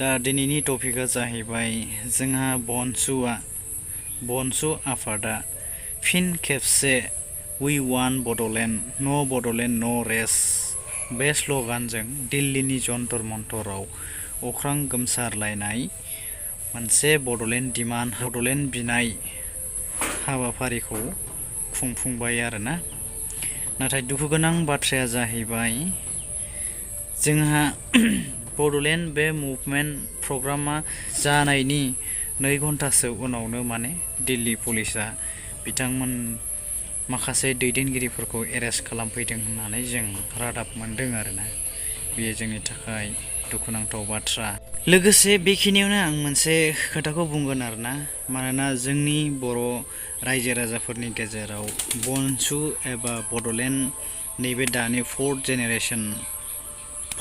दा दिनैनि टपिकआ जाहैबाय जोंहा बनसु आफादा फिन खेबसे वी वान बड'लेण्ड न' बड'लेण्ड न' रेस बे स्ल'गानजों दिल्लीनि जन्तर मन्तराव अख्रां गोमसारलायनाय मोनसे बड'लेण्ड बिनाय हाबाफारिखौ खुंफुंबाय आरोना। नाथाय दुखुगोनां बाथ्राया जाहैबाय जोंहा बड'लेण्ड बे मुभमेन्ट प्रग्रामा जानायनि 2 घन्टासो उनावनो दिल्ली पुलिसा बिथांमोन माखासे दैदेनगिरिफोरखौ एरेस्ट खालामफैदों होननानै जों रादाब मोनदों आरोना। बेयो जोंनि थाखाय दुखुनांथाव बाथ्रा। लोगोसे बेखिनियावनो आं मोनसे खोथाखौ बुंगोन आरोना, मानोना जोंनि बर' रायजो राजाफोरनि गेजेराव बनसु एबा बड'लेण्ड नैबे दानि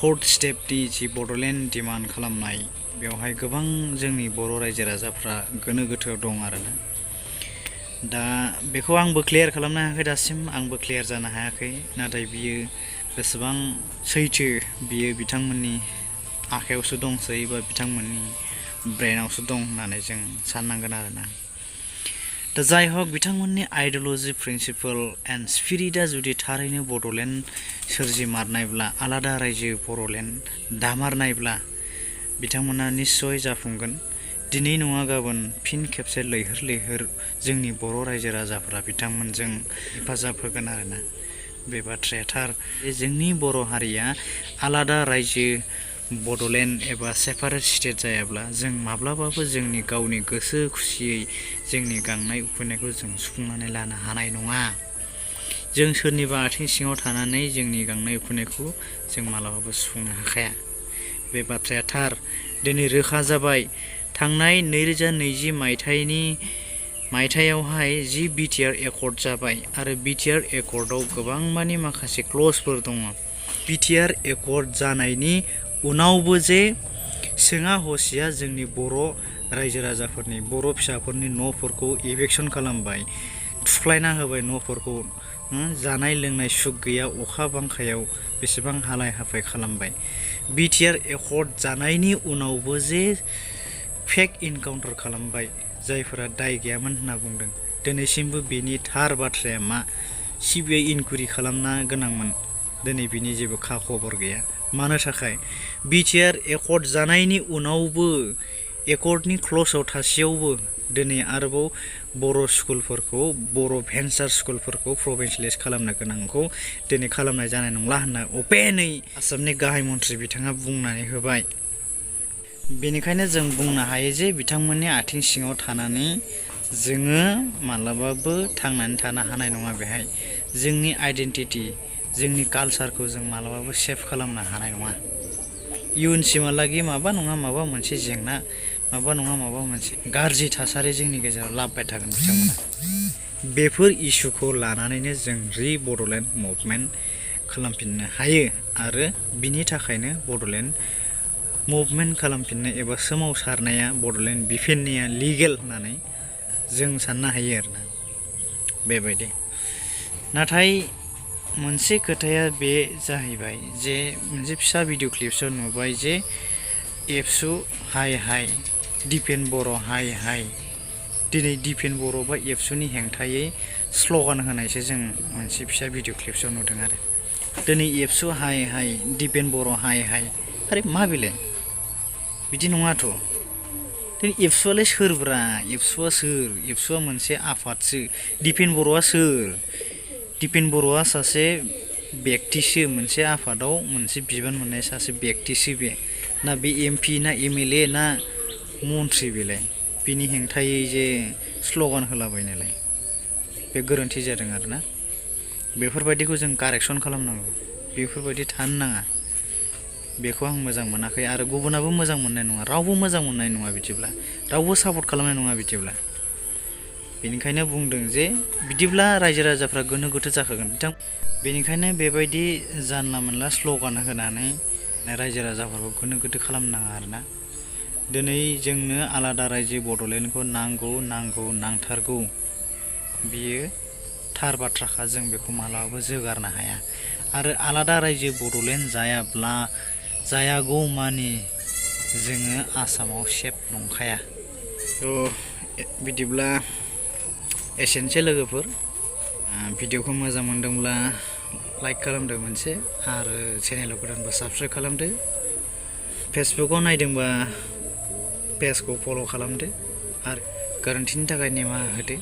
4th स्टेपनि जि बड'लेण्ड डिमान्ड खालामनाय, बेवहाय गोबां जोंनि बर' रायजो राजाफ्रा गोनो गोथोआव दं आरोना। दा बेखौ आंबो क्लियार खालामनो हायाखै, दासिम आंबो क्लियार जानो हायाखै। नाथाय बियो बेसेबां सैथो बियो बिथांमोननि आखायावसो दंसै बा बिथांमोननि ब्रेनावसो दं होननानै जों साननांगोन आरोना। दा जाय हक बिथांमोननि आइडिय'लजि प्रिन्सिपल एन्ड स्पिरिटआ जुदि थारैनो बड'लेण्ड सोरजिमारनायब्ला, आलादा रायजो बड'लेण्ड दामारनायब्ला बिथांमोना निस्सय जाफुंगोन। दिनै नङा गाबोन फिन खेबसे लैहोर जोंनि बर' रायजो राजाफोरा बिथांमोनजों हेफाजाब होगोन आरोना। बे बाथ्राया थार। जोंनि बर' हारिया आलादा रायजो बड'लेण्ड एबा सेपारेट स्टेट जायाब्ला जों माब्लाबाबो जोंनि गावनि गोसो खुसियै जोंनि गांनाय उखैनायखौ जों सुफुंनानै लानो हानाय नङा। जों सोरनिबा आथिं सिङाव थानानै जोंनि गांनाय उखैनायखौ जों मालाबाबो सुफुंनो हाखाया। बे बाथ्राया थार। दिनै रोखा जाबाय, थांनाय 2020 मायथाइयावहाय जि बिटिआर एकर्ड जाबाय आरो बिटिआर एकर्डआव गोबां माखासे क्लजफोर दङ। बिटिआर एकर्ड जानायनि उनावबो जे सोङा हसिया जोंनि बर' रायजो राजाफोरनि, बर' फिसाफोरनि न'फोरखौ इभेकसन खालामबाय, थुख्लायना होबाय न'फोरखौ, जानाय लोंनाय सुख गैया, अखा बांखायाव बेसेबां हालाय हाफाय खालामबाय। बिटिआर एकर्ड जानायनि उनावबो जे फेक इनकाउन्टार खालामबाय, जायफोरा दाय गैयामोन होनना बुंदों। दिनैसिमबो बेनि थार बाथ्राया मा, सिबिआइ इनकुइरि खालामनो गोनांमोन। दिनै बिनि जेबो खा खबर गैया। मानो थाखाय? बिटिआर एकर्ड जानायनि उनावबो, एकर्डनि क्लजआव थासेयावबो दिनै आरोबाव बर' स्कुलफोरखौ, बर' भेन्सार स्कुलफोरखौ प्रभिन्सियेलाइज खालामनो गोनांखौ दिनै खालामनाय जानाय नंला होनना अपेनै आसामनि गाहाय मन्थ्रि बिथाङा बुंनानै होबाय। बेनिखायनो जों बुंनो हायो जे बिथांमोननि आथिं सिङाव थानानै जोङो मालाबाबो थांनानै थानो हानाय नङा। बेहाय जोंनि आइडेन्टिटि, जोंनि कालसारखौ जों मालाबाबो सेभ खालामनो हानाय नङा। इयुनसिमहालागै माबा नङा माबा मोनसे जेंना, माबा नङा माबा मोनसे गाज्रि थासारि जोंनि गेजेराव लाबोबाय थागोन बिथांमोना। बेफोर इस्युखौ लानानैनो जों बड'लेण्ड मुभमेन्ट खालामफिननो हायो आरो बिनि थाखायनो बड'लेण्ड मुभमेन्ट खालामफिननाय एबा सोमावसारनाया, बड'लेण्ड बिफिननाया लिगेल होननानै जों साननो हायो आरोना। बेबायदि। नाथाय मोनसे खोथाया बे जाहैबाय जे मोनसे फिसा भिडिअ क्लिप्सआव नुबाय जे एबसु हाय हाय, दिपेन बर' हाय हाय। दिनै दिपेन बर' बा एबसुनि हेंथायै स्ल'गान होनायसो जों मोनसे फिसा भिडिअ क्लिप्सआव नुदों आरो। दिनै एबसु हाय हाय, दिपेन बर' हाय हाय। आरे मा बेलाय? बिदि नङाथ'। दिनै एबसुआलाय सोरब्रा? एबसुआ सोर? एबसुआ मोनसे आफादसो। दिपेन बर'आ सोर? दिपेन बर'आ सासे बेक्तिसो, मोनसे आफादाव मोनसे बिबान मोननाय सासे बेक्तिसो बे। ना बे एमपि ना एमएलए ना मन्थ्रि बेलाय? बिनि हेंथायै जे स्ल'गान होलाबायनायलाय, बे गोरोन्थि जादों आरोना। बेफोरबायदिखौ जों कारेक्सन खालामनांगौ। बेफोरबायदि थानो नाङा। बेखौ आं मोजां मोनाखै आरो गुबुनाबो मोजां मोननाय नङा। रावबो मोजां मोननाय नङा बिदिब्ला। रावबो सापर्ट खालामनाय नङा बिदिब्ला। बेनिखायनो बुंदों जे बिदिब्ला रायजो राजाफ्रा गोनो गोथो जाखागोन। बेनिखायनो बेबायदि जानला मोनला स्ल'गान होनानै रायजो राजाफोरखौ गोनो गोथो खालामनाङा आरोना। दिनै जोंनो आलादा रायजो बड'लेण्डखौ नांथारगौ। बियो थार बाथ्राखा, जों बेखौ मालाबाबो जोगारनो हाया। आरो आलादा रायजो बड'लेण्ड जायागौमानि जोङो आसामाव सेफ नंखाया। थ' बिदिब्ला एसेनोसै लोगोफोर, भिडिअखौ मोजां मोनदोंब्ला लाइक खालामदो मोनसे, आरो चेनेलाव गोदानबा साबस्क्राइब खालामदो। फेसबुकाव नायदोंबा पेजखौ फल' खालामदो, आरो गोरोन्थिनि थाखाय निमाहा होदो।